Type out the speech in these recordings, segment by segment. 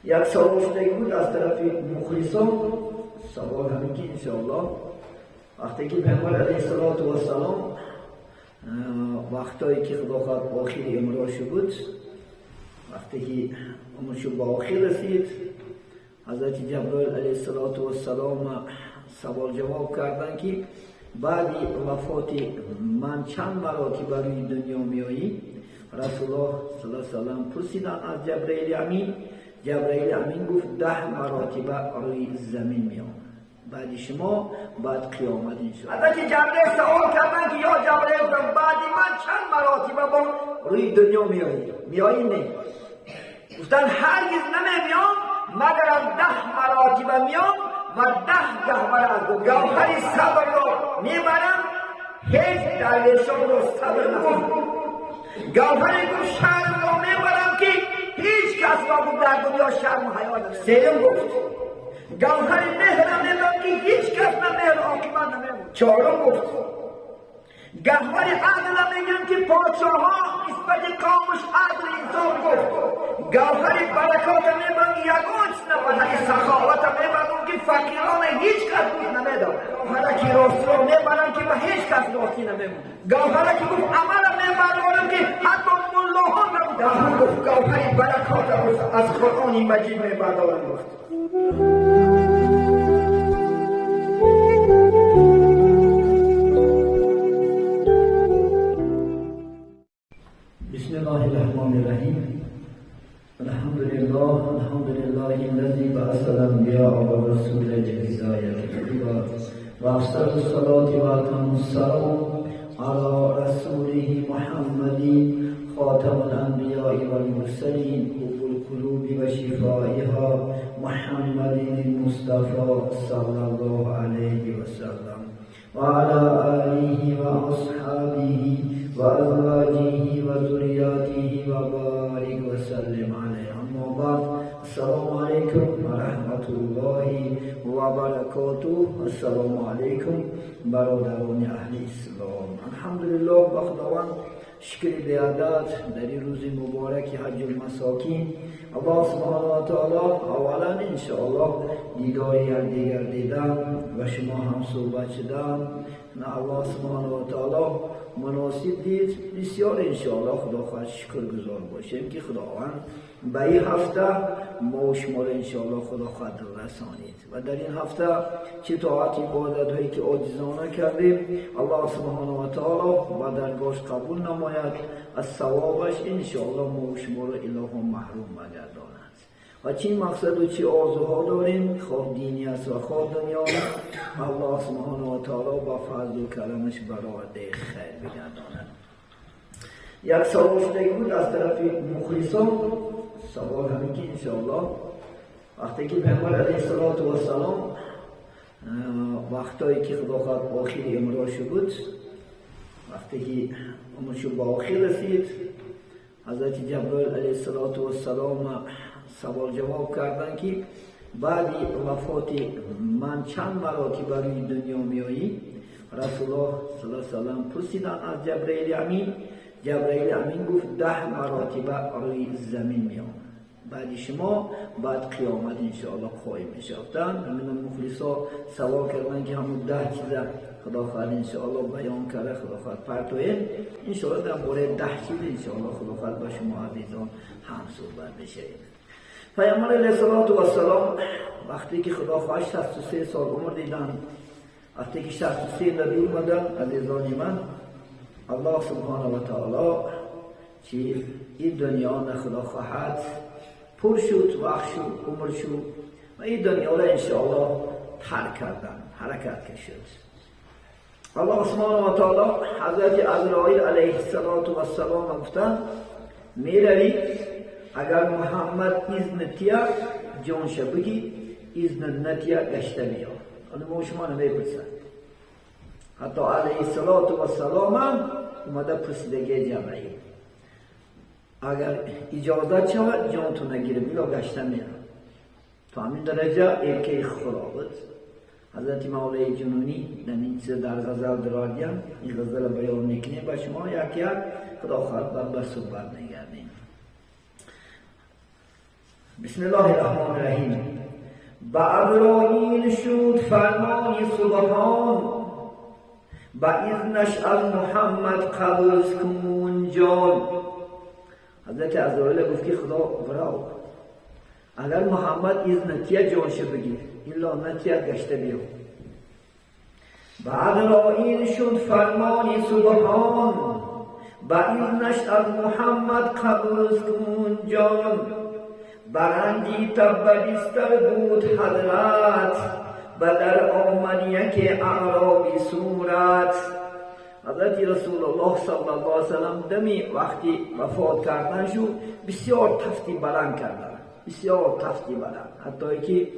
Як савол шудаги буд аз тарафи мухлисон. Савол ҳамин ки иншоаллоҳ вақте ки Паёмбар алайҳиссалоту вассалом вақтое ки Худо хоҳад охири умрошу буд, вақте ки умршу ба охир расид, Ҳазрати Ҷаброил алайҳиссалоту вассалом савол ҷавоб карданд ки баъди вафоти ман чанд маротиба рӯи дунё меоӣ? Расулуллоҳ саллаллоҳу алайҳи васаллам пурсиданд аз Ҷабраили Амин. Ҷабраили Амин гуфт 10 маротиба рӯи замин меом. Баъди шумо баъд қиёмат иншоаллоҳ. Ҳазрати Ҷабраил савол карданд ки ё Ҷабраил, баъди ман чанд маротиба бо рӯи дунё меоӣ? Меоӣ не? Гуфтанд ҳаргиз намемеом, магарам 10 маротиба меом ва 10 гавҳар аз гавҳари сабрро мебарам, ҳеҷ дарвешонро сабр накун. Гавҳари гуфт шармро мебарам ки ҳеҷ кас ро гуфт дар дунё шарму ҳаё надорад. Сеюм гуфт гавҳари меҳрам мебарам ки ҳеҷ кас на меҳру оқибат намемонад. Чорум гуфт гавҳари адлам мегирам ки подшоҳҳо нисбати қавмаш адл инсоф гуфт. Гавҳари баракотам мебарам ки ягон чиз набарад. Саховатам мебарам ки фақирона ҳеҷ кас дӯст намедорад. Гавҳараки ростиро мебарам ки ба ҳеҷ кас ростӣ намемонад. Гавҳараки гуфт амалам мебардорам ки ҳатто муллоҳон набуданд. Гуфт гавҳари баракотам аз Қуръони Маҷид мебардорам гуфт. بسم الله الرحمن الرحیم. الحمد لله، الحمد لله الذي بعث الانبیاء والرسول لهدایة العباد وافضل الصلاة واتم السلام على رسوله محمد خاتم الانبیاء والمرسلین حب القلوب وشفائها محمد المصطفى صلى الله عليه وسلم وعلى آله وأصحابه وأزواجه وذرياته وبارك وسلم عليه. أما بعد، السلام عليكم ورحمة الله وبركاته. السلام عليكم برادران اهل اسلام. الحمدلله با خداوند شکر بیادت در این روز مبارک حج المساکین. الله سبحانه و تعالی اولا انشاءالله دیدار یکدیگر دیدن و شما هم صحبت شدن نه الله سبحانه و تعالی مناسب دید. بسیار انشاءالله خدا خواهد شکرگزار باشیم که خداوند به این هفته ما و شما را انشاءالله خدا خواهد رسانید و در این هفته چه طاعت عبادت هایی که عاجزانه کردیم الله سبحانه و تعالی و درگاهش قبول نماید، از ثوابش انشاءالله ما و شما را اله محروم مگرداند. و چی مقصد و چی آرزوها داریم، خواه دینی است و خواه دنیایی، الله سبحانه و تعالی با فضل و کرمش برآورده خیر بگرداند. یک سوال شده بود از طرف مخلصان. سوال همین که انشاءالله وقتی که پیامبر علیه الصلاة والسلام وقتایی که خدا خواهد آخر عمرش بود، وقتی که عمرش به آخر رسید، حضرت جبرائیل علیه الصلاة والسلام سوال جواب کردند که بعد وفات من چند مراتب روی دنیا میایی؟ رسول الله صلی الله علیه وسلم پرسیدند از جبرائیل امین. جبرائیل امین گفت 10 مراتب روی زمین میام، بعد شما بعد قیامت انشاءالله قایم میشفتن. همین مخلصا سوال کردن که همون 10 چیز خدا خواهد انشاءالله بیان کرده، خدا خواهد پرتوه انشاءالله در باره 10 چیز انشاءالله خدا خواهد با شما عزیزان هم صحبت بشه. پیامبر علیه الصلاة والسلام وقتی که خدا خواهد 63 سال عمر دیدن، وقتی که 63 نبی اومدن عزیزان من، الله سبحانه و تعالی چی این دنیا نه خدا خواهد پر شد، وقت شد، عمر شد و این دنیا را انشاءالله ترک کردن، حرکت کشد. الله سبحانه و تعالی حضرت عزرائیل علیه الصلاة والسلام گفتن میروی اگر محمد اذن تیا جانش بگی، اذن نتیا گشته بیا. حالا ما شما نمیپرسن. حتی علیه الصلاة والسلام هم اومده پرسیدگی جبرائیل اگر اجازه شود جان تو نگیره بیا گشته میرم. تا همین درجه ارکه خدا بود. حضرت مولای جنونی در این چیز در غزل دراردیم، این غزل بیان میکنیم با شما یک یک خدا خواهد بعد به صحبت میگردیم. بسم الله الرحمن الرحیم. به عزرائیل شد فرمانی سبحان، به اذنش از محمد قبض کن جان. حضرت عزرائیل گفت که خدا براو، اگر محمد اذن تیه جانش بگیر، الا نتیه گشته بیو. به عزرائیل شد فرمانی سبحان، به اذنش از محمد قبض کن جان. برنجی تب بستر بود حضرت، به در آمد یک اعرابی صورت. حضرت رسول الله صلی الله علیه وسلم دمی وقتی وفات کردن شد بسیار تفتی بلند کردن، بسیار تفتی بلند، حتی که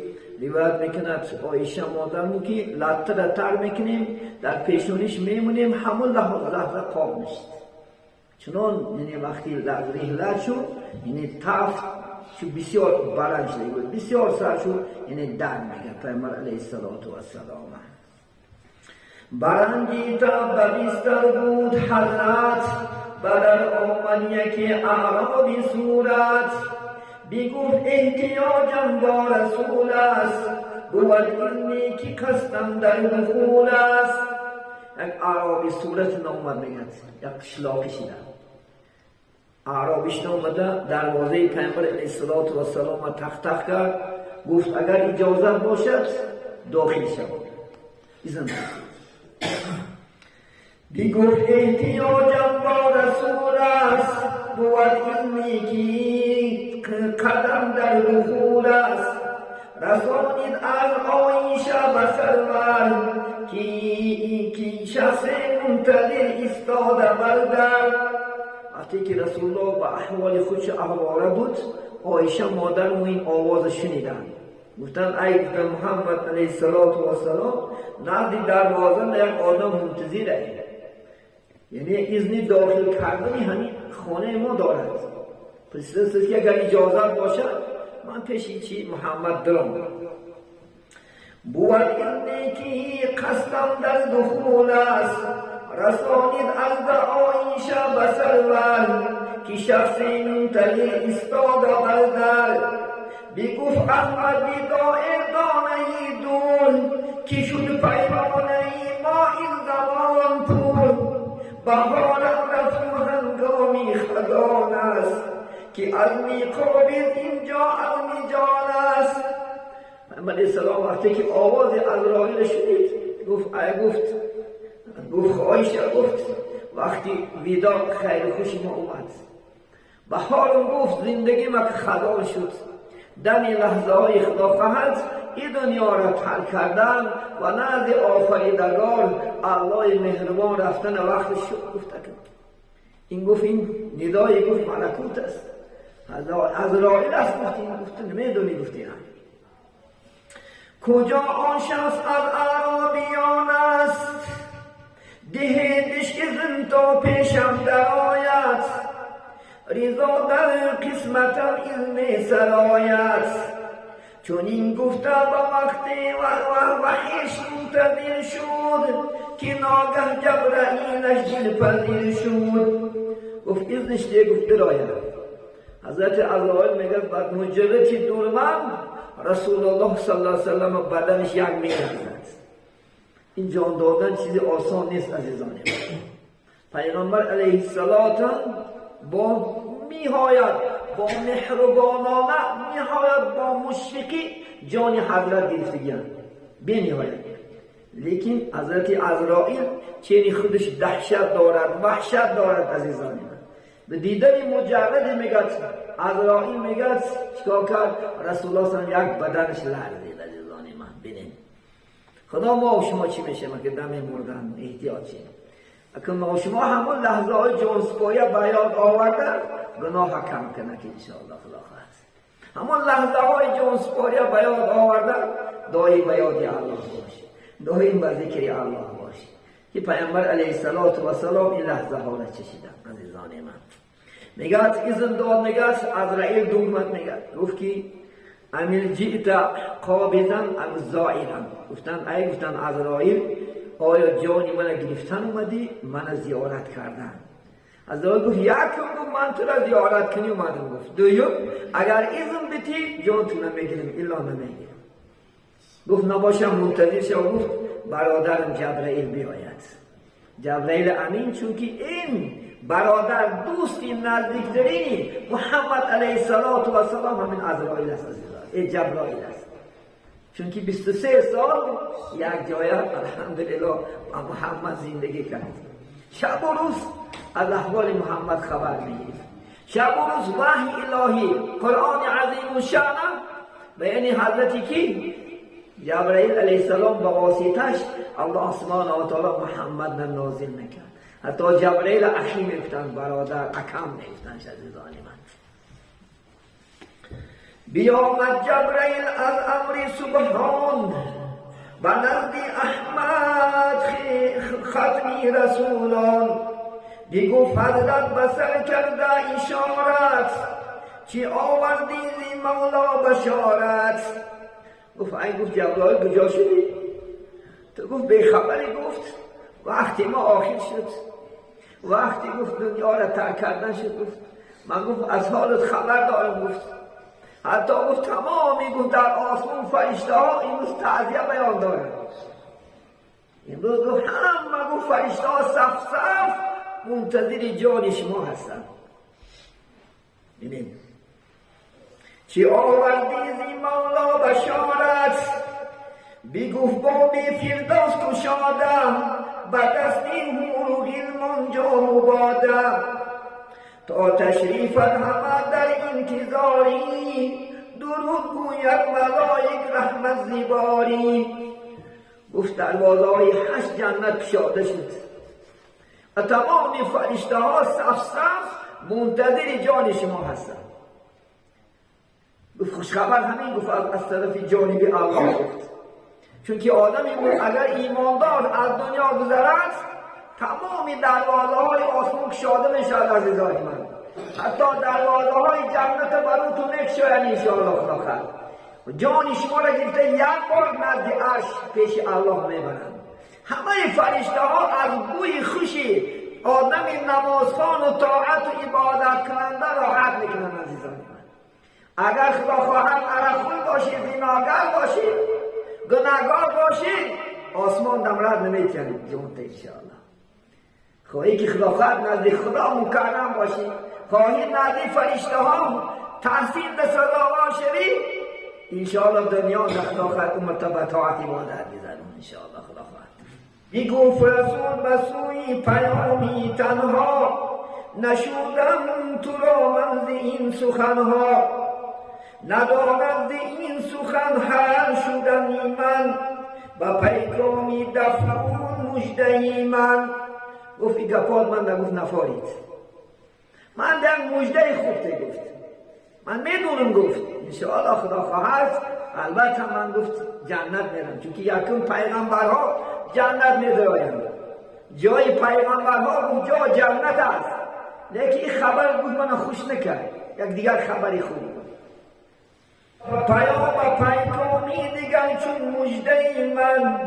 روایت میکند عایشه مادرمون که لطه را تر میکنیم در پیشونیش میمونیم، همون لحظه قاب میشد. چنان یعنی وقتی رحلت شد یعنی تفت شو بسیار بلند شده بود، بسیار سر شد، یعنی در میگه پیامبر علیه الصلاة والسلام. برنجی تا بستر بود حضرت، بدر آمد یک اعرابی صورت. بگفت احتیاجم با رسول است، بود اذنی که قصدم در دخول است. یک اعرابی صورت نامد میگد، یک قشلاقی شده اعرابیش آمده دروازه پیامبر علیه الصلاة والسلام تق تق کرد، گفت اگر اجازه باشد داخل شود. اذن بگفت احتیاجم با رسول است، بود اذنی که قدم در دخول است. رسانید از عایشه به سرور، که شخص منتظر ایستاده بر در. وقتی که رسول الله به احوال خودش آواره بود، عایشه مادر این آواز شنیدن، گفتن ای، گفتن محمد علیه السلام نزد دروازه یک آدم منتظره، یعنی اذن داخل کردن همین خانه ما دارد. پس که اگر اجازت باشد من پیش چی محمد درم. بود اذنی که قصدم در دخول است، رسانید از عایشه به سرور، که شخص منتظر ایستاده بر در. بگفت احمد بداع دانه دون، که شد پیمانه ما این زمان پول. بهارم رفت و هنگامی خزان است، که عزمی قابض اینجا عزم جان است. محمد علیه السلام وقتی که آواز عزرائیل شنید گفت ای، گفت عایشه، گفت وقتی وداع خیر خوش ما اومد، بهارم گفت زندگی ما که خزان شد، دمی لحظه های خدا خواهد این دنیا را ترک کردن و نزد آفریدگار الله مهربان رفتن وقت شد. گفت این، گفت این ندای، گفت ملکوت است، عزرائیل است. گفت این، گفت نمیدونی. گفتی کجا آن شخص از اعرابیان است، دهیدش اذن تا پیشم درآید. رضا در قسمتم اذن سرایت. چون این گفته به وقت و وحیش منتظر شد، که ناگه جبرائیلش دلپذیر شد. گفت اذنش دیگه، گفت درآید. حضرت عزرائیل میگه بعد مجرد دور من رسول الله صلی الله علیه وسلم بدنش یک میلرزد. این جان دادن چیزی آسان نیست عزیزان. پیغمبر علیه السلام با میهایت با مهربانانه، میهایت با مشفقی جان حضرت گرفتگیان بی. لیکن حضرت عزرائیل چینی خودش دهشت دارد، وحشت دارد. عزیزان من، به دیدن مجرد میگد عزرائیل میگد چیکار کرد؟ رسول الله صلی یک بدنش لرزید. عزیزان من، ببینید خدا ما و شما چی میشه که دم مردن احتیاط چیم. اگر ما و شما همون لحظه های جانسپاری به یاد آوردن گناه کم کنه که انشاءالله خدا خواهد همون لحظه های جانسپاری به یاد آوردن دائم به یاد الله باشه، دائم به ذکر الله باشه که پیامبر علیه السلام این لحظه ها را چشیدن. عزیزان من، میگه اذن داد، میگه عزرائیل دومد، میگه گفت که امیل جئت قابضا ام زائرا. گفتن ای، گفتن عزرائیل، آیا جانی من گرفتن اومدی من زیارت کردن؟ عزرائیل گفت یکم، گفت من تو را زیارت کنی اومدم. گفت دویم، اگر اذن بتی جان میگیرم، الا نمیگیرم. گفت نباشم، منتظر شو. گفت برادرم جبرائیل بیاید، جبرائیل امین، چون که این برادر دوستی نزدیکترینی محمد علیه السلام همین عزرائیل است، عزیزان، جبرائیل است، چون که 23 سال یک جای الحمدلله با محمد زندگی کرد. شب و روز از احوال محمد خبر میگیرد. شب و روز وحی الهی، قرآن عظیم الشأن به یعنی حضرتی کی جبرائیل علیه السلام با واسطش الله سبحانه و تعالی محمد نازل میکرد. حتی جبرائیل اخی میگفتن، برادر، اکم میگفتن. عزیزان من، بیامد جبرائیل از امر سبحان، به نزد احمد ختمی رسولان. بگفت حضرت بسر کرده اشارت، چی آوردی زی مولا بشارت؟ گفت این، گفت جبرائیل کجا شدی تو؟ گفت بیخبری؟ گفت وقتی ما آخر شد، وقتی گفت دنیا را ترک کردن شد، گفت من گفت از حالت خبر دارم. گفت حتی گفت تمامی گفت در آسمان فرشته ها امروز تعزیه بیان دارن. امروز گفت همه گفت فرشته ها صف صف منتظر جان شما هستن. ببین، چی آوردی زی مولا بشارت؟ بگفت باب فردوس کشادم، به دست حور و غلمان جام و باده. تا تشریفت همه در انتظاری، درود گوید ملائک رحمت ز باری. گفت دروازه های هشت جنت کشاده شد و تمام فرشته ها صف صف منتظر جان شما هستند. گفت خوشخبر همین گفت از طرف جانب الله. گفت چون که آدم اگر ایماندار از دنیا گذرد، تمام دروازه های آسمان کشاده میشود. عزیزان من، حتی دروازه های جنت برو تو میکشاین انشاءالله. خدا خواهد جان شما را گرفته یک بار نزد عرش پیش الله میبرند. همه فرشته ها از بوی خوشی آدم نمازخوان و طاعت و عبادت کننده راحت میکنند. عزیزان من، اگر خدا خواهد عرقخور باشی، زیناگر باشی، گناهگار باشی، آسمان دم رد نمیتونی جونت انشاءالله. خواهی که خدا خواهد نزد خدا مکرم باشی، خواهی نزد فرشته ها تحسین به سزاوار شوی، انشاءالله دنیا خدا خواهد اون مرتبه طاعت عبادت بزنون انشاءالله خدا خواهد. بگفت رسول بسوی پیامی تنها، نشودم تو را من ز این سخنها. ندارد ز این سخن حل شدنی من، با پیکامی دفعون مژدهی من. گفت این گپات من نگفت نفارید، من در مژده خوب گفت من میدونم. گفت انشاءالله خدا خواهد البته من گفت جنت میرم، چون که یکم پیغمبرها جنت میدارند. جای پیغمبرها گفت جا جنت است. لیکن این خبر گفت من خوش نکرد، یک دیگر خبری خوب پیام و پیکامی دیگر چون مژده من.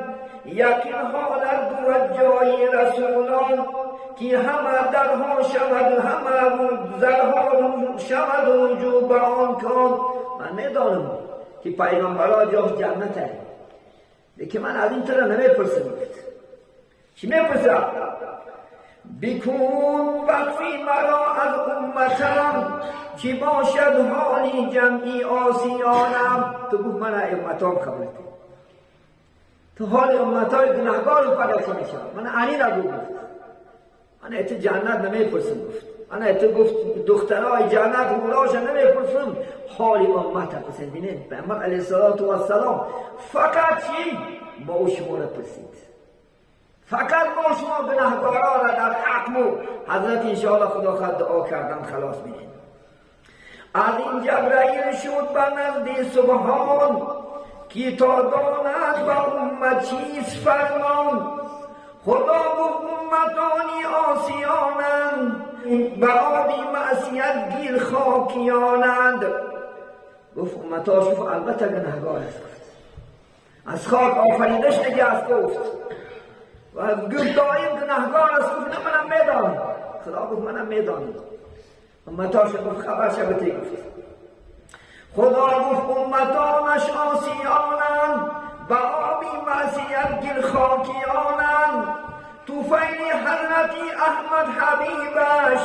یقین حالت بود جای رسولان، که همه درها شود، همه درها شود رجوع به آن کان. من میدانم که پیغمبرها جا جنت است، لیکن من از این طرح نمیپرسم. گفت چی میپرسم؟ بکن وقفی مرا از امتم، چی باشد حالی جمعی عاصیانم؟ تو گفت من امتام خبرت، تو حال امتای گناهگار پدا چی میشه؟ من انی را گفت من ات جنت نمیپرسم. گفت من ات گفت دخترای جنت حوراش نمیپرسم، حال امت پرسید. بینید، پیامبر علیه السلام فقط چی ما و شما را پرسید؟ فقط ما شما گناهکارا را در حق مو حضرت انشاءالله خدا خواهد دعا کردن خلاص بینید. از این جبرائیل شد به نزد سبحان، که تا داند به امت چیز فرمان. خدا گفت امتانی عاصیانند، به آبی معصیت گیر خاکیانند. گفت امتاش گفت البته گناهگار است. گفت از خاک آفریدش دیگه است. گفت و گفت دائم گناهگار است. گفت نه، منم میدانم. خدا گفت منم میدانم. امتاش گفت خبرش بده. گفت خدا گفت امتانش آسیانند، به آبی معصیت گل خاکیانند. طفیل حضرت احمد حبیبش،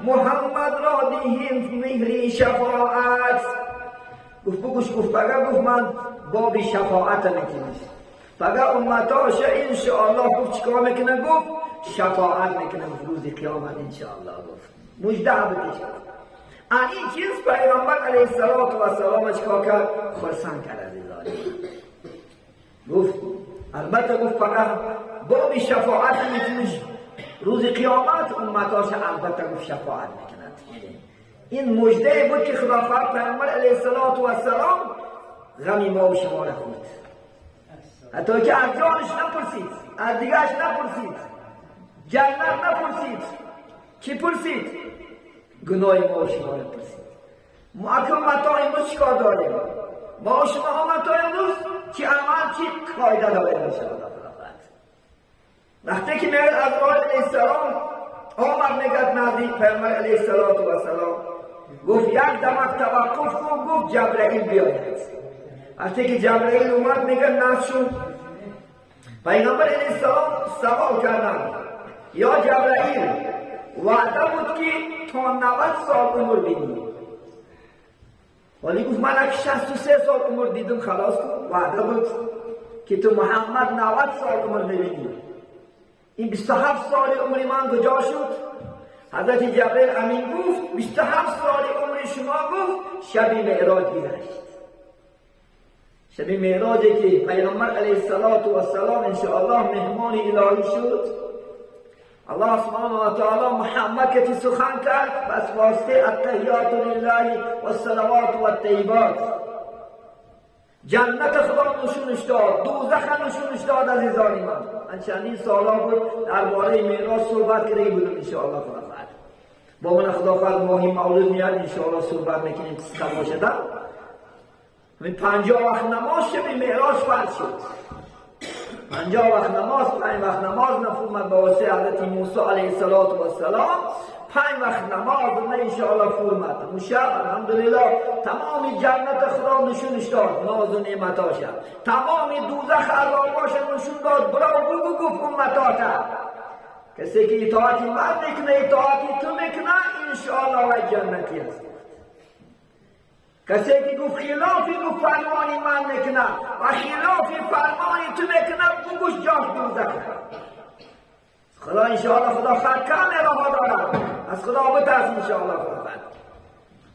محمد را دهیم مهری شفاعت. گفت بگوش، گفت فقط گفت من باب شفاعت میتونیست، فقط امتاش انشاءالله. گفت چیکار میکنه؟ گفت شفاعت میکنه روز قیامت انشاءالله. گفت مژده بده. این چیز پیغمبر علیه الصلاة و چیکار کرد؟ خرسند کرد عزیزان. گفت البته، گفت فقط باب شفاعت میتونیش روز قیامت امتاش، البته گفت شفاعت میکند. این مژده بود که خدا خواهد پیغمبر علیه السلام غمی ما و شما را خورد، حتی که از جانش نپرسید، از دیگرش نپرسید، جنت نپرسید. چی پرسید؟ گناه ما و شما را پرسید. ما اکنون متا امروز چیکار داریم؟ ما و شما متا امروز چی عمل چی قاعده داریم انشاءالله. وقتی که میاد عزرائیل علیه السلام آمد، میگد نزدیک پیامبر علیه السلام، گفت یک دمک توقف کن. گفت جبرائیل بیاید. وقتی که جبرائیل اومد، میگه نزد شد. پیغمبر علیه السلام سوال کردن: یا جبرائیل، وعده بود که تا 90 سال عمر بینی، ولی گفت من 63 سال عمر دیدم، خلاص کن. وعده بود که تو محمد 90 سال عمر میبینی، این 27 سال عمر من کجا شد؟ حضرت جبرئیل امین گفت 27 سال عمر شما، گفت شب معراج گذشت. شب معراجی که پیغمبر علیه السلام انشاءالله مهمان الهی شد، الله سبحانه و تعالی محمد که سخن کرد، بس واسطه التحیات لله و الصلوات و الطیبات، جنت خدا نشونش داد، دوزخ نشونش داد. عزیزان من، من چندین سالا بود درباره معراج صحبت کرده بودم. انشاءالله خدا خواهد با من، خدا خواهد ماهی مولود میاد، انشاءالله صحبت میکنیم. قصه باشه. 50 وقت نماز شب معراج فرض شد. 50 وقت نماز، 5 وقت نماز نفرمد با واسطه حضرت موسی علیه السلام. 5 وقت نماز نه انشاءالله فرمد. اون شب الحمدلله تمام جنت خدا نشونش داد، ناز و نعمتاش، تمام دوزخ عذاباش نشون داد. برو بگو، گفت امتاتا کسی که اطاعتی من میکنه، اطاعتی تو میکنه، انشاءالله و جنتی است. کسی که گفت خلافی گفت فرمانی من میکنه و خلافی فرمانی تو میکنه، بگوش جاش دوزخ. خدا انشاءالله خدا خواهد کم راه دارد، از خدا بترس انشاءالله. خدا خواهد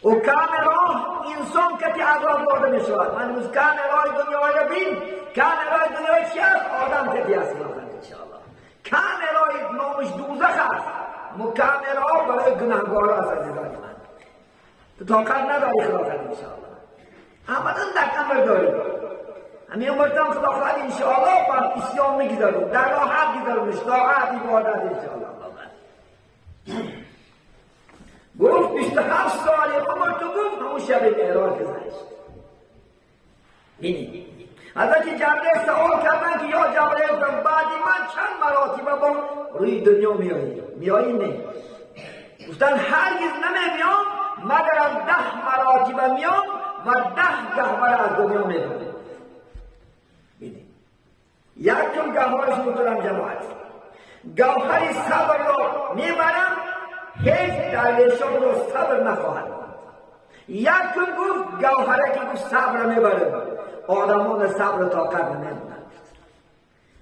و کم راه انسان کتی عذاب داده می شود. من امروز کم راه دنیای را بین، کم راه دنیای چی است؟ آدم کتی است. خدا انشاءالله کم راه نامش دوزخ است، مکم راه برای گناهگار است. عزیزان من، تو طاقت نداری. خدا خواهد انشاءالله عملا در امر داری، همین عمرتان خدا خواهد انشاءالله با اسلام میگذارم، در راحت گذارمش، طاعت عبادت انشاءالله. گفت 27 سال عمر تو، گفت همون شب معراج گذشت. بینی حضرت جبرئیل سوال کردن که یا جبرئیل، بعدی من چند مراتب با روی دنیا میایی؟ میایی نه؟ گفتن هرگز نمیام، مگر 10 مراتب میام و 10 گهواره از دنیا میبرم. یکم گهوارش میکنم جماعت، گوهر صبر را میبرم، هیچ درویشان را صبر نخواهد. یکم گفت گوهره که گفت صبر میبرم، آدمان صبر طاقت نمیمونند.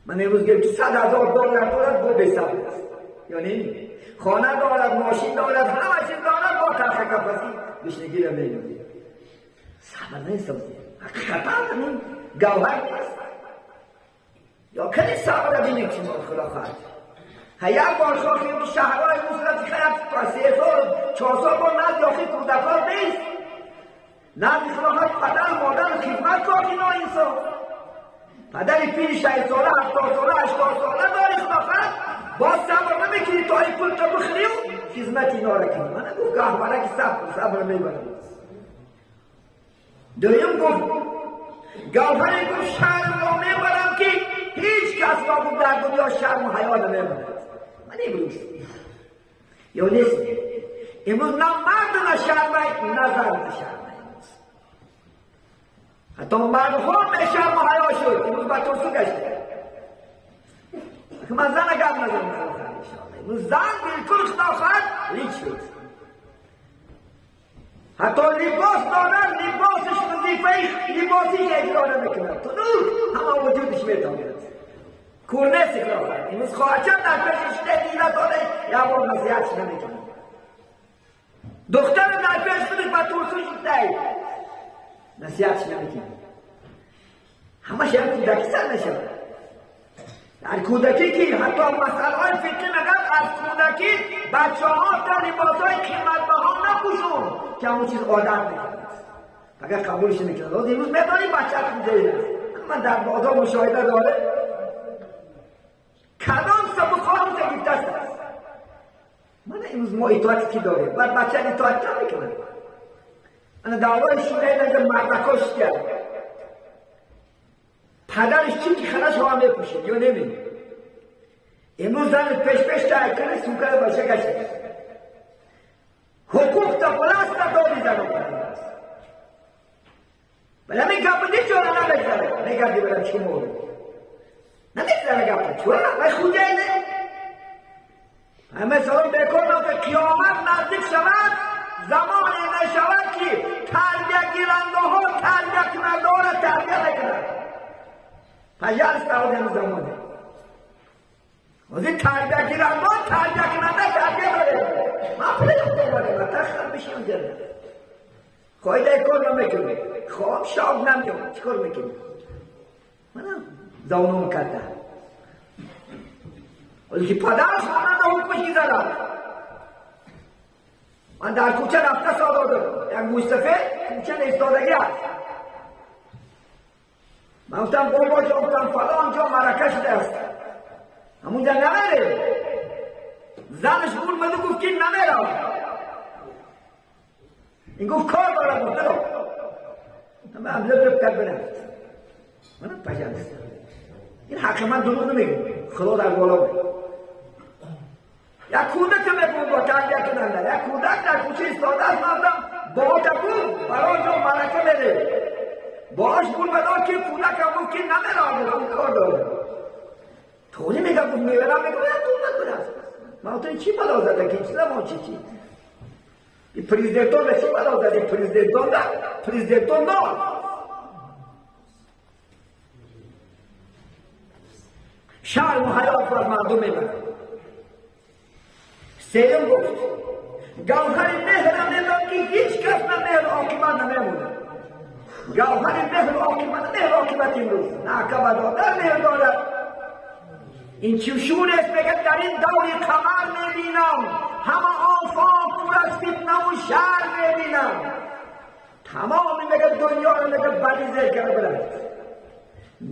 من امروز گفت 100,000 دلار دارد، با بی صبر است، یعنی خانه دارد، ماشین دارد، همه چیز دارد، با تلخ کفسی گشنگی را میگیره. صبر نیست، حقیقتا این گوهر نیست. یا کلی صبر بینید که خدا خواهد یک بار شاخیم که شهرهای مسلم خیلی تا 3 سال 4 سال با نزد آخی کودکان نیست، نزد خدا پدر مادر خدمت کن. اینا انسان پدر پیر 60 ساله، 70 ساله، 80 ساله داری، خدا خواهد باز صبر نمیکنی تا این پول تا بخری و خدمت اینا را کنی. من گفت گهواره که صبر میبرم. دویم گفت گوهر، گفت شرم را میبرم که هیچ کس را در دنیا شرم و حیا نمیبرد. من امروز Ё нест? Имрӯз на мард нашармай, на зан нашармай. Ҳатто мардҳо бешарму ҳаё шуд. Имрӯз ба турсу гашта. Ман зана гап назанам, имрӯз зан билкул, худо хоҳад, лич шуд. Ҳатто либос дорад, либосаш вазифаи либосиш иҷро намекунад. Тунук ҳама вуҷудиш метавонад. Кӯрнест, худо хоҳад. Имрӯз хоҳарча дар пеши шида дида дода, як бор насиҳатш намекунад. Духтар дар пеш худаш ба турсу шидай, насиҳатш намекунад. Ҳамаш як кӯдакӣ сар мешавад. Дар кӯдакӣ ки ҳатто масъалаҳои фиқҳӣ мегӯяд, аз кӯдакӣ бачаҳо та либосҳои қиматбаҳо напӯшон, ки ҳамон чиз одат мекунад, агар қабулш мекунад. Оз имрӯз медонӣ бача куҷои аст? Ман дар бозор мушоҳида дорем, кадом сабухоҳам гифтаст аст. Мана имрӯз мо итоати ки дорем, баъд бача итоат намекунад. Ана давраи шӯраи наҷа мардако шида, падараш чӣ ки ханаш ҳама мепӯшид ё неми? Имрӯз зани пешпеш тай кани сумкара бача гашта. Ҳуқуқ та власта дори занон аст, вале ҳамин гапа нечора намегзара. Мегарди барам шумо намегзара гапа чура вай хуҷай не. Ҳама салом бекор ки қиёмат наздик шавад, замоне мешавад, ки тарбиягирандаҳо тарбиякунандаҳоро тарбия мекунанд. Пожалуйста, ҳозир замоне ҳозир тарбиягирандаҳо тарбиякунанда тарбия дорем. Ман пули омадам, тахтам бишинам ҷаннат. Қоидаи кор намекунем, хоб шоб намеём, чӣ кор мекунем? Мана завоном карда. Вале ки падар хонанда ҳукмаш гизарад. Ман дар кӯча рафта сододам, як мӯйсафед кӯча истодагӣ аст. Ман гуфтам: «Бобо ҷон», гуфтам, «фалон ҷо марака шудааст, ҳамунҷа намерем?» Занаш урмаду гуфт, ки намерам. Ин гуфт, кор дорам. Гуфт, бирав. Ман леб леб кард, бирафт. Манам, пожалуйста, ин ҳаққи ман, дурӯғ намегӯм, худо дар боло. Як кӯдака мегӯм бо тарбия кунанда, як кӯдак дар кӯча истодааст. Ман гуфтам: «Бобота гуфт, фалон ҷо марака мерем». Бош гулбадор ки кӯдакам гуфт, ки намерам, гуфт, кор дорам. Толи мега, гуфт, меверам, мегӯям, думат бирафт. Ман гуфтам, чӣ бало зада ки чи замон чи чи президентон чӣ бало зади? Президентон да президентон нол. Шарму ҳаёт бар мардум мебарад. Сеюм гуфт: гавҳари меҳра медон, ки ҳеҷ кас на меҳру оқибат намемонад. Гавҳари меҳру оқибат, меҳру оқибат имрӯз на ака ба додар меҳр дорад. Ин чушурест, мегӯяд, дар ин даври қамар мебинам, ҳама офоқ пур аз фитнаву шар мебинам. Тамоми, мегӯяд, дунёро, мегӯяд, бади зер карда бирафт.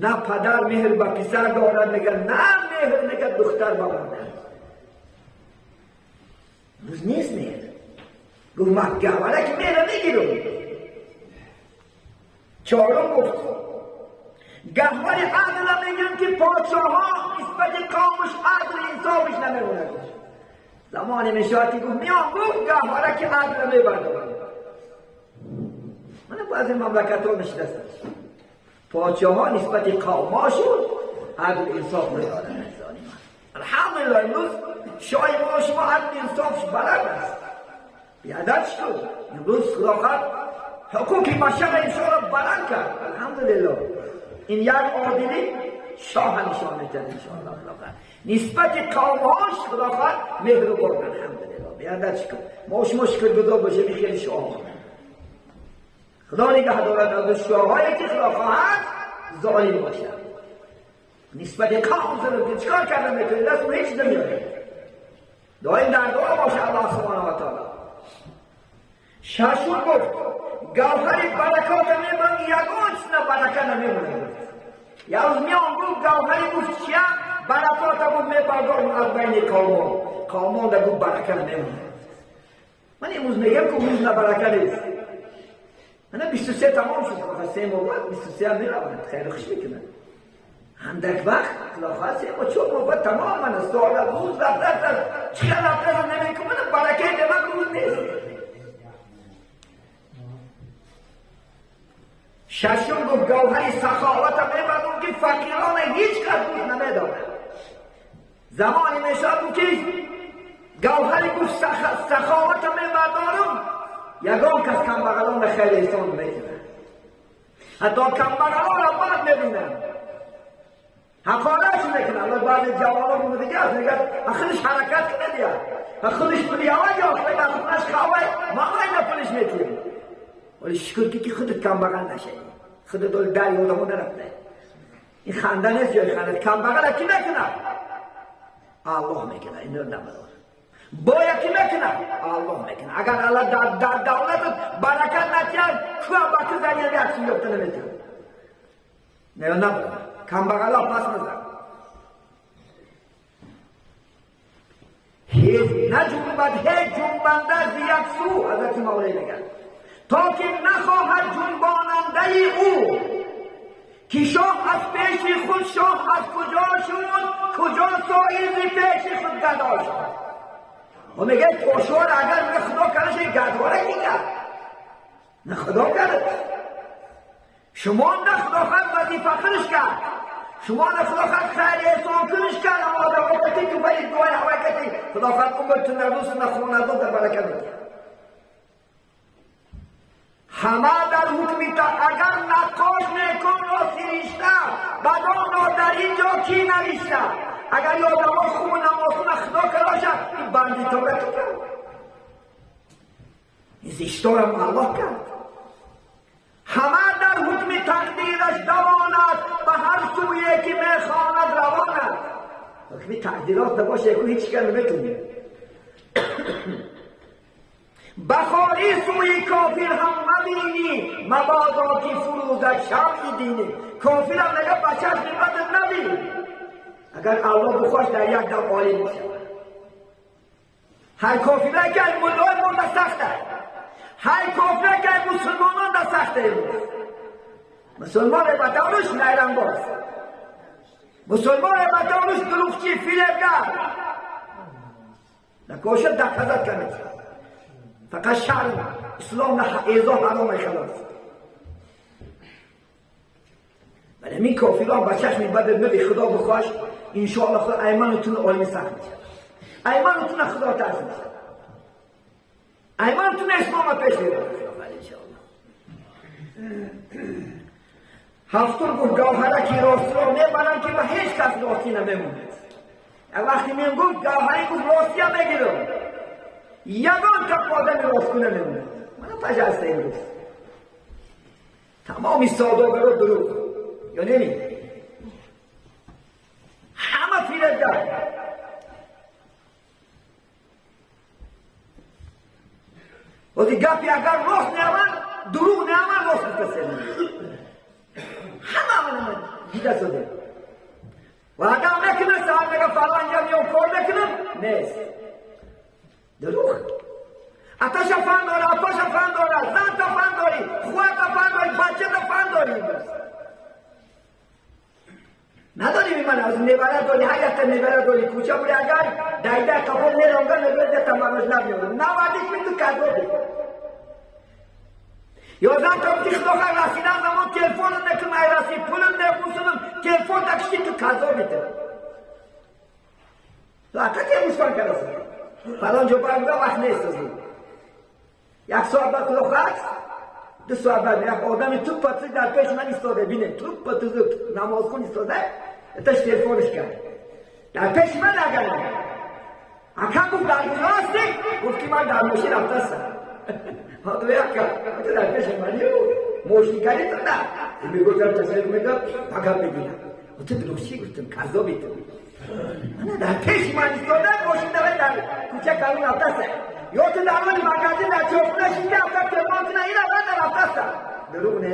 На падар меҳр ба писар дорад, мегӯяд, на меҳр, мегӯяд, духтар ба модар. Рӯз нест меҳр. Гуфт, ман гавҳараки меҳра мегирам. Чорум гуфт: гавҳари адла мегирам, ки подшоҳо нисбати қавмаш адл инсофиш намемонад. Замоне мешавад, ки гуфт, миён, гуфт, гавҳараки адла мебардорам. Мана баъзе мамлакатҳо нишастанд, подшоҳо нисбати қавмошун адл инсоф надоранд. Алҳамдулиллоҳ, имрӯз шоҳи мо шумо адл инсофш баланд аст, биадаб шуд. Имрӯз худо хоҳад, ҳуқуқи башара иншоалло баланд кард, алҳамдулиллоҳ. Ин як одилӣ шоҳа нишон медиҳад, иншоалло. Худо хоҳад, нисбати қавмҳош, худо хоҳад, меҳрубон, алҳамдулиллоҳ, биадаб шуд. Мо шумо шукргузор бошем хеле шоҳ. Худо нигаҳ дорад аз шоҳҳое, ки худо хоҳад, золим бошад, нисбати қавм зулм. Ки чикор карда метавонед? Даст ҳеҷ намеояд. Доим дар дуо боша Аллоҳ субҳана ва таоло. Шашум гуфт: гавҳари баракота мебарам, ягон чиз на барака намемонад. Гуфт, як рӯз меон, гуфт, гавҳари, гуфт, чия баракота, гуфт, мебардорам аз байни қавмон. Қавмон да, гуфт, барака намемонад. Ман имрӯз мегӯям, ки имрӯз на барака нест. Ана 23 тамом шуд, 3 моҳ баъд 23 ҳам меравад, хайру хуш мекунад. Андак вақт хилофат се мо 4 моҳ баъд тамоман сола рӯз рафта чӣ рафта намекунам, баракаи ба ман рӯз нест. Шашум гуфт гавҳари саховата мебардум ки фақирона ҳеҷ кас дӯст намедорад. Замоне мешавад ки гавҳари гуфт саховата мебардорам, ягон кас камбағалон хеле эҳсон мекунад. Ҳатто камбағалонро бад мебинанд, ҳақорат мекунанд. Баъзе ҷавонон дига аст, мегӯяд худаш ҳаракат кунад, я худаш пули ава ёфт, худаш хавай мамайна пулиш метиҳад. Вале шукр ки худат камбағал нашавӣ, худат оли дар ёдамо нарафта. Ин ханда нест ҷои ханда. Камбағала ки мекунад? Аллоҳ мекунад. Инро набарор. Боя ки мекунад? Аллоҳ мекунад. Агар Аллоҳ дар давлатат баракат натиҳад, кӯ ба ту дар як сум ёфта наметавонад. Не, набарор. Камбағала пас назар. Ҳеҷ наҷунбад ҳеҷ ҷунбанда зи як су, ҳазрати Мавлавӣ мегӯяд, то ки нахоҳад ҷунбонандаи ӯ, ки шоҳ аз пеши худ шоҳ аз куҷо шуд, куҷо соҳил зи пеши худ гадо шуд. Ва мегӯяд подшоҳро агар мега худо карда, гадора ки кард? На худо кард. Шумо на худо кард, вазифа худаш кард. Шумо на худо кард, хайр эҳсон куниш кард, аммо одамо кати ту бари дуои ҳавай кати худо кард умртуна рӯзтуна хонадон дар барака мекард. Ҳама дар ҳукми та агар наққош мекунро сиришта, бадонро дар ин ҷо кӣ навишта? Агар ёдамо хубу намозхона худо карошад, ин бандитора ки кард? Ин зишторам Аллоҳ кард. Ҳама дар ҳукми тақдираш давонад, ба ҳар сӯе ки мехонад равонад. Ҳукми тақдирот набоша, яку ҳеҷ кар наметунӣ. Бахорӣ сӯи кофир ҳам мабинӣ, мабодо ки фурӯзад шамъи динӣ. Кофирам мега ба чашми бад набин. Агар Аллоҳ бихоҳад дар як дам олим мешавад. Ҳар кофире ки аз муллои мо сахт аст, ҳар кофире ки аз мусулмонон да сахт имрӯз. Мусулмоне ба тавруш найрангбоз, мусулмоне ба тавруш дурӯғчӣ, фиребгар. Накошад даказат камед. Фақат шарм, ислом на эзо ҳаром халос. Вале мин кофирон ба чашми бад наби худо бихош, иншоаллоҳ худо айманатун олими сахт мешавад. Айманатун худо тарс мешавад. Айманатун ислома пеш мебарад иншоаллоҳ. Ҳафтум гуфт гавҳара ки ростиро мебаранд ки ба ҳеҷ кас ростӣ намемонад. Як вақте мен гуфт гавҳари гуфт ростия мегирам, ягон та одами ростгӯ намемонад. Мана пажалста имрӯз тамоми содогаро дурӯғ ё неми, ҳама фиребгар. Ози гапи агар рост неамад, дурӯғ неамад, рост гуфта. Ҳама мана дида шуда. Ва агар мекунад, саҳар мега фалон ҷо меом кор мекунам, нест. Дурӯғ. Аташа фан дора, апаша фан дора, занта фан дорӣ, хуата фан дорӣ, бачата фан дорӣ. Надорӣ ман аз небара дорӣ, ҳар якта небара дорӣ, кӯча бури агар дайда қафо меронга мегӯяд тамарош набиёрам. Навардиш ми ту казобӣ. Ё зан то гуфти худо хар расидан замон телефонам накунам, ай раси пулам набусунам, телефон дакши ту казобӣ ту. Ту ака телефон карасӣ. Фалон ҷо барам вақт нест аз ӯ. Як соат баъд худо хар, 2 соат баъд як одами туппа ту дар пеши ман истода, бинед, туппа ту намозхон истода, эташ телефонаш кард. Дар пеши ман агар ака гуфт дар куҷо ҳастӣ? Гуфт ки ман дар мошин рафтастам. Ҳа ту як ту дар пеши мани мошинкари ту на. Мегуфтам тасвир мекард, пагам мегирам. Ту дурӯғчӣ гуфтам, казоби ту. Мана дар пеши ман истода, мошин давай дар кӯча калон рафтастам. Ё ту дар ҳоли магазин дар чойхона шиста рафта телефон куна, ина ман дар рафтастам. Дурӯғ не?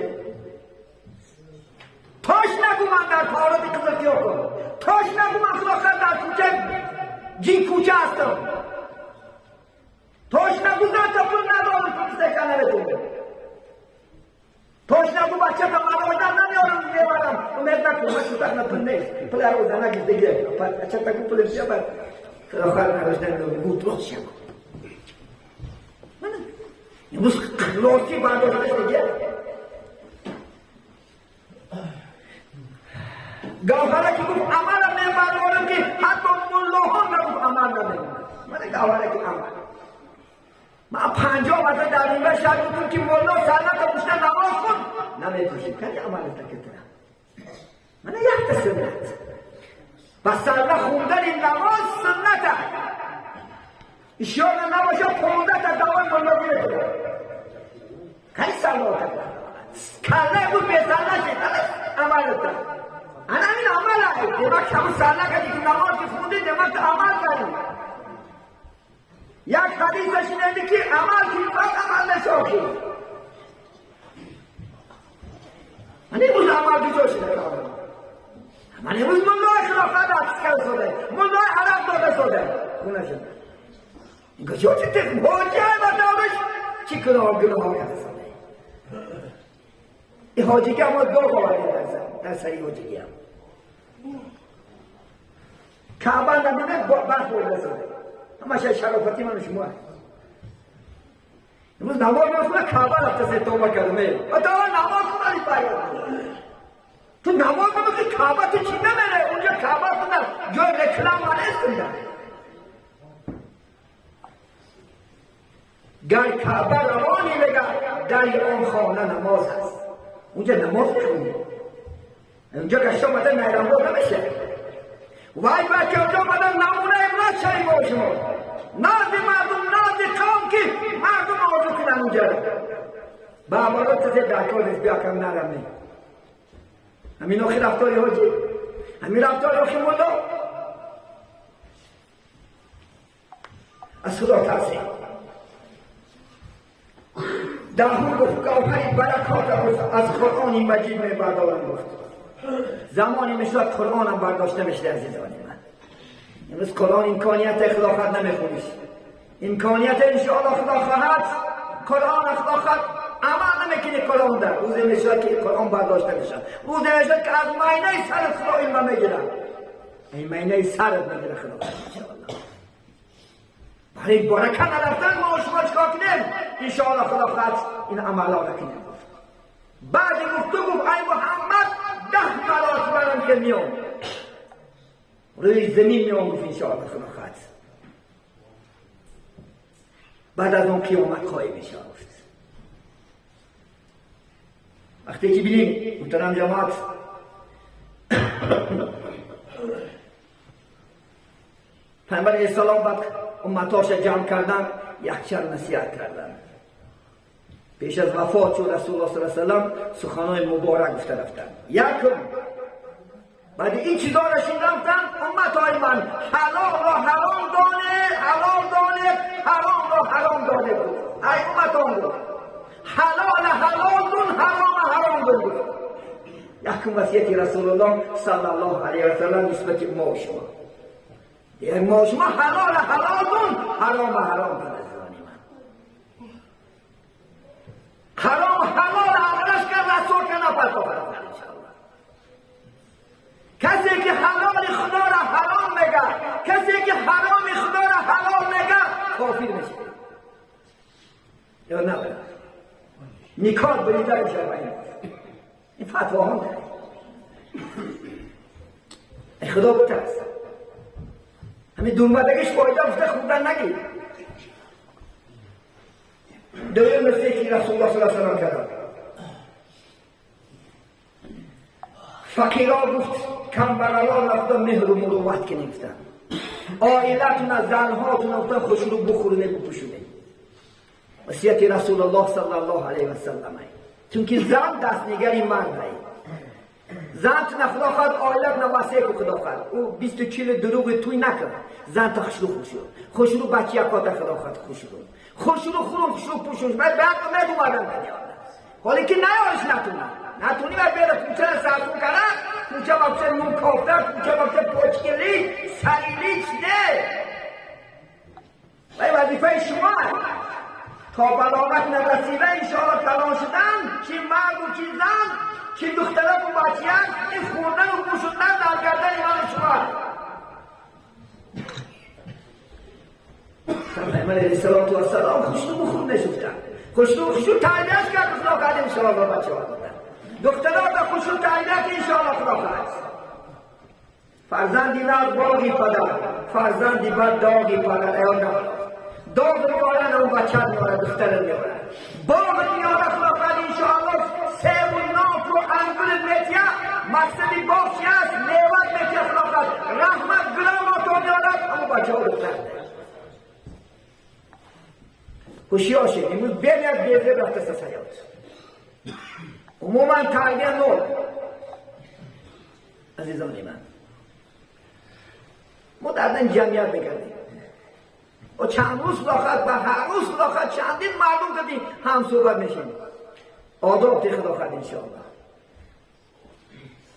Тош нагу ман дар породи Қизилқиё кун. Тош нагу ман худо хар дар кӯча ҷин кӯча ҳастам. Тош нагу зан та пул надорам, пул сека наметонам. Тош нагу бача та ман одам намеорам, мебарам. Умед накун, ман шутақ на пул нест. Пула у зана гирдеги ача таку пули бия бад худохар надоштан гутрох шава. Мана имрӯз рости бардошта шудагия. Гавҳара ки гуфт амала мебардорам ки ҳатто муллоҳон нагуфт амал намекунад. Мана гавҳара ки амал. Ман 50 марта дар минбар шарт гуфтам ки мулло саллата пӯшида намоз хунд намепӯшид. Кани амал такитра. Мана якта суннат. Ба салла хундани намоз суннат аст. Ишёна набошад 15 та давои мулло гирифта. Кани саллота. Калла гуфт бесалла шид. Амалта. Ана ҳамин амал аст. Демак ҳамун салла кардӣ ки намоз ки хундӣ демак амал кардӣ. Як ҳадиса шунидӣ ки амал ки баъд амал несохӣ. Ман имрӯз амал куҷо шуда? Ман имрӯз муллои хилофат акс карда сода, муллои араб дода сода. Хона шуда. Ин куҷо чи тиқм? Ҳоҷия ба давраш чӣ гуноҳ карда сода. Ин ҳоҷигӣ мо доғ овардем дар сари ҳоҷигиам. Каъба набинад барф борда сода. Ҳамаша шарофати ману шумо аст. Имрӯз намоз мехонад Каъба рафта се тоба кардаме. Ва то намоз хонад фарёд. Ту намоз намехонӣ Каъба ту чӣ намере? Унҷо Каъба хонад ҷои реклама нест унҷа. Гар Каъба равонӣ бега дари он хона намоз аст. Унҷо намоз мехонӣ. Унҷо гашта омада найрамбоз намеша. Вай бача унҷо омада намунаи имрӯз шавӣ бо шумо. Назди мардум, назди қавм ки мардум орзу кунанд унҷаро. Ба амалот чизе дар кор нест, биё кам нараме. Ҳамин охи рафтори ҳоҷӣ, ҳамин рафтори охи мулло. Аз Худо тарсед. Даҳум гуфт гавҳари баракот аз Қуръони Маҷид мебардорам гуфт. Замоне мешавад Қуръонам бардошта мешуда азизони ман. Имрӯз Қуръон имконият хилофат намехониш. Имконият иншоаллоҳ Худо хоҳад Қуръон Худо хоҳад амал намекунӣ Қуръон дар. Рӯзе мешавад ки Қуръон бардошта мешавад. Рӯзе мешавад ки аз майнаи сарат Худо илма мегирад. Ин майнаи сарат мегирад Худо иншоаллоҳ. Барои барака нарафтан мо шумо чикор кунем? Иншоаллоҳ Худо хоҳад ин амалҳоро кунем гуфт. Баъди гуфт ту гуфт ай Муҳаммад 10 маротиба ки меом. Рӯи замин меом гуфт иншоаллоҳ Худо хоҳад. Баъд аз он қиёмат қоим мешавад гуфт. Вақте ки бинем муҳтарам ҷамоат Паёмбар алайҳиссалом баъд умматоша ҷамъ кардан якчанд насиҳат кардан. Пеш аз вафот шуд Расулуллоҳ саллаллоҳу алайҳи васаллам суханои муборак гуфта рафтанд. Якум баъди ин чизҳоро шунидам умматҳои ман ҳалолро ҳаром донед, ҳалол донед, ҳаромро ҳаром донед гуфт. Ай умматон гуфт. Ҳалол ҳалол дун, ҳаром ҳаром дун гуфт. Якум васияти Расулуллоҳ саллаллоҳу алайҳи васаллам нисбати мо шумо. Дигар мо шумо ҳалол ҳалол дун, ҳаром ҳаром дун азизони ман. Ҳаром ҳалол арзиш кард расул ка напартофт иншоаллоҳ. Касе ки ҳалоли Худоро ҳаром мега, касе ки ҳароми Худоро ҳалол мега, кофир мешавад. Ё на? Никоҳ бурида мешавад. Ин фатвоҳо дорад. Эй Худо битарс. Ҳамин дурмадагиш фоида гуфта хӯрдан нагир. Дуюм мисли ки Расулуллоҳ саллаллоҳу алайҳи васаллам карданд. Фақиро гуфт камбағалон рафта меҳру мурувват кунем гуфтанд. Оилатуна занҳотуна гуфтан хушрӯ бухӯрне бупӯшуне. Васияти Расулуллоҳ саллаллоҳу алайҳи васаллам. Чунки зан дастнигари мард ай. Зан тuna Худо хоҳад оилатуна васеъ ку Худо хоҳад. Ӯ 20-40 дурӯғи туй накун. Зан та хушрӯ хушрӯ. Хушрӯ бачиякота Худо хоҳад хушрӯ. Хушрӯ хӯрум хушрӯ пӯшум. Баъд умед омадан дунё. Ҳоле ки наёриш натуна. Натуни ва бера кӯча сартун кара, кӯча ба кӯча нун кофта, кӯча ба кӯча почкили, сарили чиде. Вай вазифаи шумо аст. تا بلاغت نرسیده انشاءالله کلان شدن، چی مرد و چی زن، چی دختره و بچیان، این خوردن و پوشوندن در گردن من شما. پیغمبر علیه السلام خوشنو بخون نشفتن، خوشنو خوشنو تربیت کرد خدا کرد انشاءالله بچه ها دادن. دخترها به خوشنو تربیت انشاءالله خدا کرد. فرزندی نه باغی پدر، فرزندی بد داغی پدر. ایان نه داغ میارن اون بچه میاره، دختر میاره، باغ میاره خدا کرد انشاءالله. سیب و ناف و انگور میتیه، مقصد باغ چی است؟ میوه میتیه خدا کرد. رحمت گرام تو میارد اون بچه ها دختر. هوشیار شد امروز بمیاد بیزه رفته سیاد. عموما تربیه نور. عزیزان من ما در این جمعیت بگردیم و چند روز خدا و هر روز خدا چندین مردم کدیم هم صحبت میشیم. آداب تی خدا خد انشاءالله.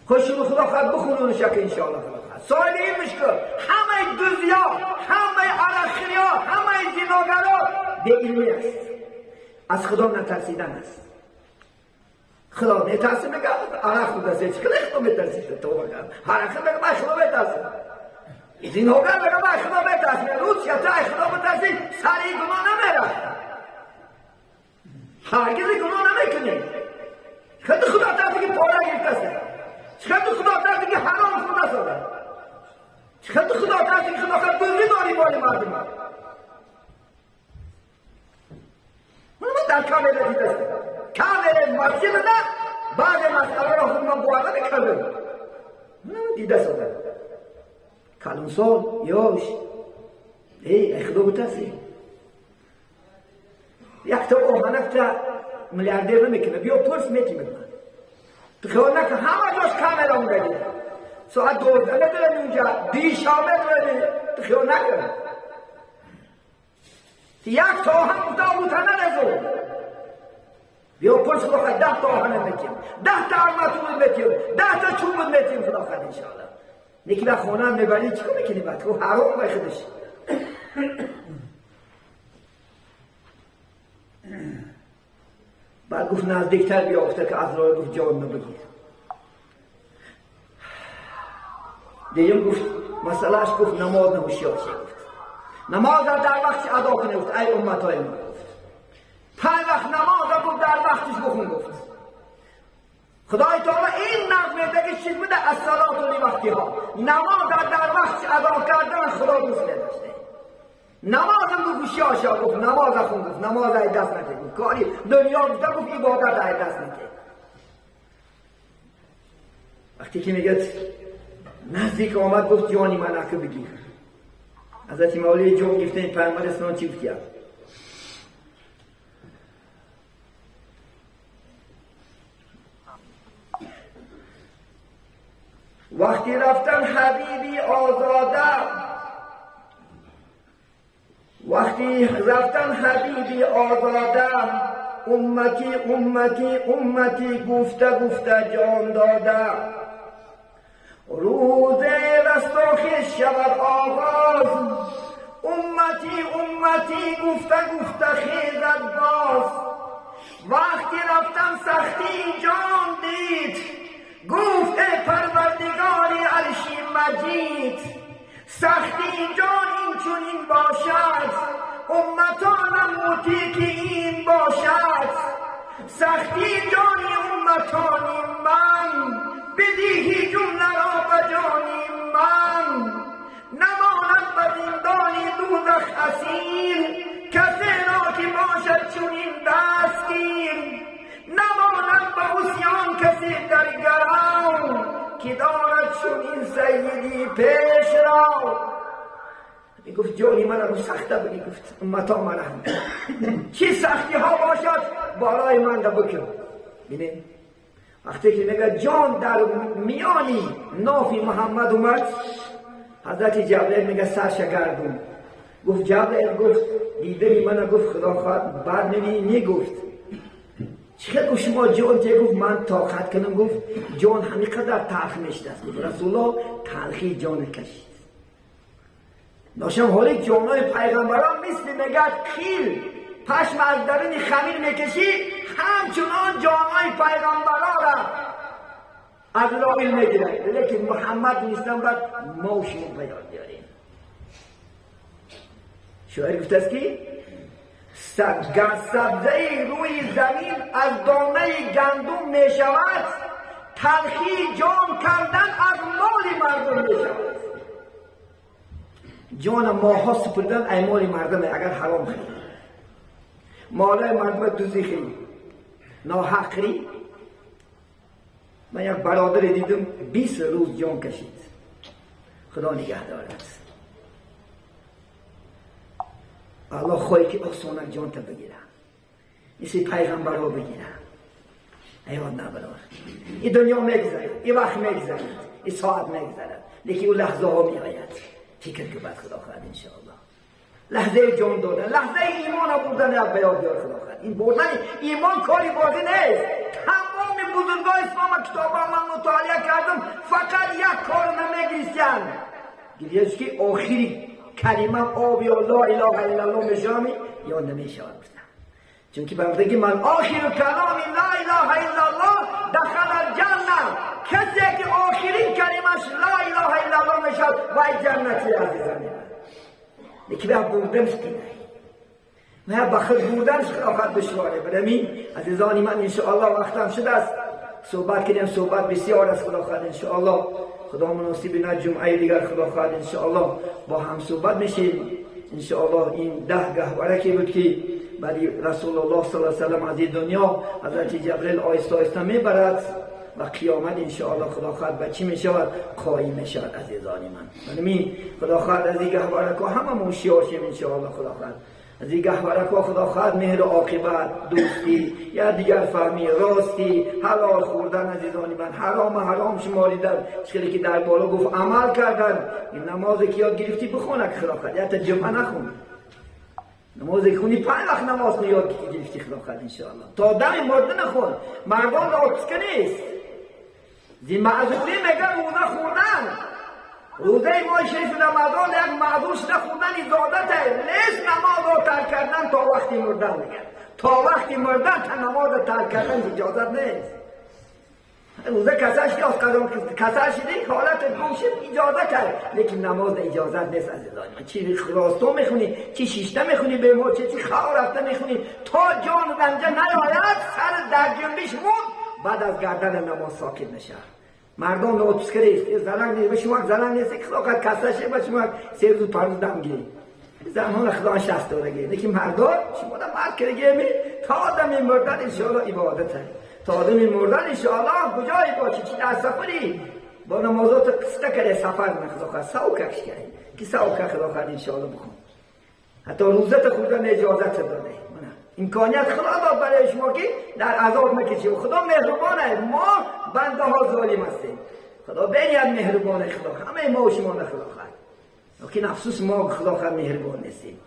خوشون خدا خد بخونون شک انشاءالله خدا خد. سایل این مشکل همه دزیا، همه عرقخوریا، همه زناگرا به علمی است. از خدا نترسیدن است. خدا میترسه میگه عرق خورده است، چه خدا میترسی توبه کن. عرق میگه من خدا میترسم. زیناگر میگه من خدا میترسم. روز که تو خدا بترسی سری گناه نمیره. هرگز گناه نمیکنی. خود خدا ترسی که پاره گرفته است. چقدر خدا ترسی که حرام خورده است. چقدر خدا ترسی که خدا خود دزدی داری مال مردم. من در کامل دیده است. کامل مسجد نه بعد مسئله را خود من بوارده کردم. من دیده سادم. کلونسال یاش ای خدا بترسی. یک تا آهنک تا میلیاردر نمیکنه بیا پرس میتیم من. تو خیال نکن همه جاش کامل آمده. ساعت 12 ندارم اونجا دیشامه دارم. تو خیال نکن. یک تا آهن گفته آبوتنه نزو. بیا پرس خدا خواهد 10 تا آهن میتیم، 10 تا ارمتون میتیم، 10 تا چوب میتیم خدا خواهد انشاءالله. یکی به خانه هم میبری چیکار میکنی بعد؟ خب حرام به خودش. بعد گفت نزدیکتر بیا گفته که عزرائیل گفت جان من بگیر. دیم گفت مسئلهش گفت نماز نهوشیار شه گفت. نماز را در وقت ادا کنه گفت ای امتای من گفت. 5 وقت نماز را گفت در وقتش بخون گفت. خدای تعالی این نظم میده که چیز بوده الصلاة لوقتها. نماز را در وقت ادا کردن خدا دوست نداشته. نمازم گفت هوشیار شو گفت نماز خون گفت نماز ای دست نده گفت کاری دنیا گفت گفت عبادت ای دست نده. وقتی که میگه نزدیک آمد گفت جانی من اکو بگیر. حضرت مولی جان گرفتن پیامبر اسلام چی گفت؟ وقتی رفتن حبیبی آزاده، وقتی رفتن حبیبی آزاده، امتی امتی امتی گفته گفته جان داده. روز رستاخیز شود آغاز، امتی امتی گفته گفته خیزد باز. وقتی رفتن سختی جان دید، گفت ای پروردگار عرشی مجید. سختی جان این چنین باشد، امتانم مطیع که این باشد. سختی جانی امتانی من، بدیهی جمله را به جانی من. نماند به زندانی دوزخ اسیر، کسی را که باشد چنین دستگیر. نماند به عصیان کسی در گرو، که دارد چنین سیدی پیش را. گفت جانی من رو سخته بودی گفت امتا من هم چی سختی ها باشد بالای من را بکن. بینه وقتی که میگه جان در میانی ناف محمد اومد، حضرت جبرئیل میگه سرش گردون. گفت جبرئیل گفت دیدنی من گفت خدا خواهد بعد نمی نگفت چقدر شما جان ته گفت من طاقت کنم. گفت جان همین قدر تلخ میشد است. گفت رسول الله تلخی جان کشید. داشتم حالی جانای پیغمبران مثل میگه قیل پشم از درون خمیر میکشی، همچنان جانهای پیغمبرا را عزرائیل میگیره. لیکن محمد نیستن، بعد ما و شما بیاد بیاریم. شاعر گفته است که سبزه روی زمین از دانه گندم می شود، تلخی جان کردن از مال مردم می شود. جان ماها سپردن ای مال مردم، اگر حرام خیلی مال مردم دوزی خیلی ناحقری. من یک برادر دیدم 20 روز جان کشید، خدا نگه دارد. الله خواهی که آسانک جان تا بگیره، مثل پیغمبرها بگیره. ایوان نبرار، این دنیا میگذرد، این وقت میگذرد، این ساعت میگذرد، لیکن اون لحظه ها میآید. فکر که بعد خدا خواهد انشاءالله لحظه جان دادن، لحظه ایمان بردن یا بیاد بیار خدا خواهد. این بردن ایمان کاری بازی نیست. تمام بزرگای اسلام کتابا من مطالعه کردم، فقط یک کار نمیگریستن، گریست که آخری کلمه آب یا لا اله الا الله میشامی یا نمیشود. چون که برمیگه من آخر کلامی لا اله الا الله دخل الجنه، کسی که آخرین کلمش لا اله الا الله میشود وای جنتی عزیزان من. لیکن به بردنش کنه، نه به خود بردنش خلافت دشواره. برای عزیزان من انشاءالله وقتم شده است صحبت کنیم، صحبت بسیار است. خدا خواهد انشاءالله خدا مناسب نه جمعه دیگر خدا خواهد انشاءالله با هم صحبت میشیم انشاءالله. این 10 گهواره که بود که بعد رسول الله صلی الله علیه و سلم از این دنیا حضرت جبرئیل آهسته آهسته میبرد و قیامت انشاءالله خدا خواهد به چی میشود؟ قایم میشود عزیزان من. من خدا خواهد از این گهواره که همه هوشیار شیم انشاءالله. خدا خواهد از این گهواره که خدا خواهد مهر و عاقبت، دوستی یا دیگر فهمی، راستی، حلال خوردن عزیزان من، حرام حرام شماریدن، چیزی که در بالا گفت عمل کردن. این نماز که یاد گرفتی بخون که خدا خواهد، یا تا جمعه نخون، نماز خونی 5 وقت نماز یاد گرفتی خدا خواهد انشاءالله تا دم مرده نخون. مردان را نیست زی معذوری میگه روزه خوردن، روزه ماه شریف رمضان یک معذور شده خوندن اجازت نیست. نماز را ترک کردن تا وقتی مردن میگه، تا وقتی مردن تا نماز ترک کردن اجازت نیست. روزه کسش که از قدم کسش شده حالت گم شد اجازت هست، لیکن نماز اجازت نیست عزیزان من. چی راستو میخونی، چی شیشته میخونی به ما، چی خوا رفته میخونی، تا جان رنجه نیاید سر در جنبش موند، بعد از گردن نماز ساکت نشه. مردم نوتس کریست زنگ نیست به شما، زنگ نیست که خدا کسش به شما 3 روز 5 دم گیری زنان خدا 60 دارگی. لیکن مردم شما دا مرد کرگی می تا آدم مردن انشاءالله عبادت هست، تا آدم مردن انشاءالله کجایی باشی، چی در سفری با نمازات قصه کرده سفر نخدا خواهد ساوکش کرده که ساوکه خدا خواهد انشاءالله بخون. حتی روزت خوردن اجازت داده، امکانیت خدا داد برای شما که در عذاب نکشی. خدا مهربانه، ما بنده ها ظالم هستیم، خدا بنیاد مهربانه، خدا همه ما و شما نه خدا خواهد. لیکن افسوس ما خدا خواهد مهربان نیستیم.